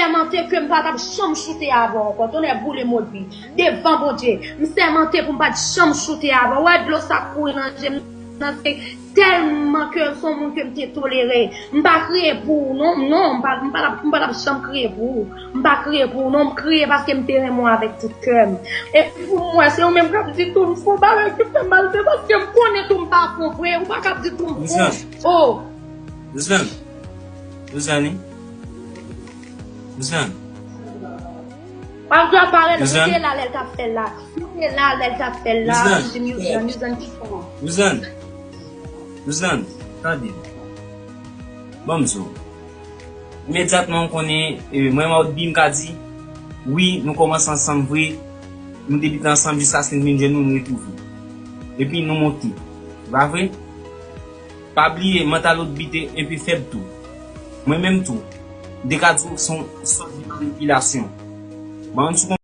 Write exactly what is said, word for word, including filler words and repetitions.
sèmante ke m pa t ap janm choute avè w ankò. Tonnè boule m obi. Devan Bondye, m sèmante pou m pa t janm choute avè w. Ou wè dlo sa k kouri nan je m nan, se tèlman ke se yon moun ke m te tolere. M pa kriye pou ou, non, non, m pa, m pa t ap, m pa t ap janm kriye pou ou. M pa kriye pou ou, non, m kriye paske m te renmen w avèk tout kè m. Epi pou mwen, se ou menm k ap di tou m fon, bagay ki fè m mal, se paske m konnen tou m pa fon vre, ou pa ka ap di tou m fon. Oh! Luzanne. Luzanne. Luzanne. Pam dwa pale, nou te la lè l t ap fè l la. Nou te la lè l t ap fè l la. Luzanne. Luzanne, Luzanne ki fon. Luzanne. Luzanne, tande. Ban m di w. Imedyatman m konnen, e, mwen Maud Bi m ka di, wi, nou kòmanse ansanm vre. Nou debite ansanm jiskaske n vin jwenn nou, nou retwouve. Epi nou monte. Pa vre? Pa bliye, mantal Maud Bi te enpe fèb tou. Mwen menm tou. M te ka di w se yon sòt de manipilasyon. Ban m di w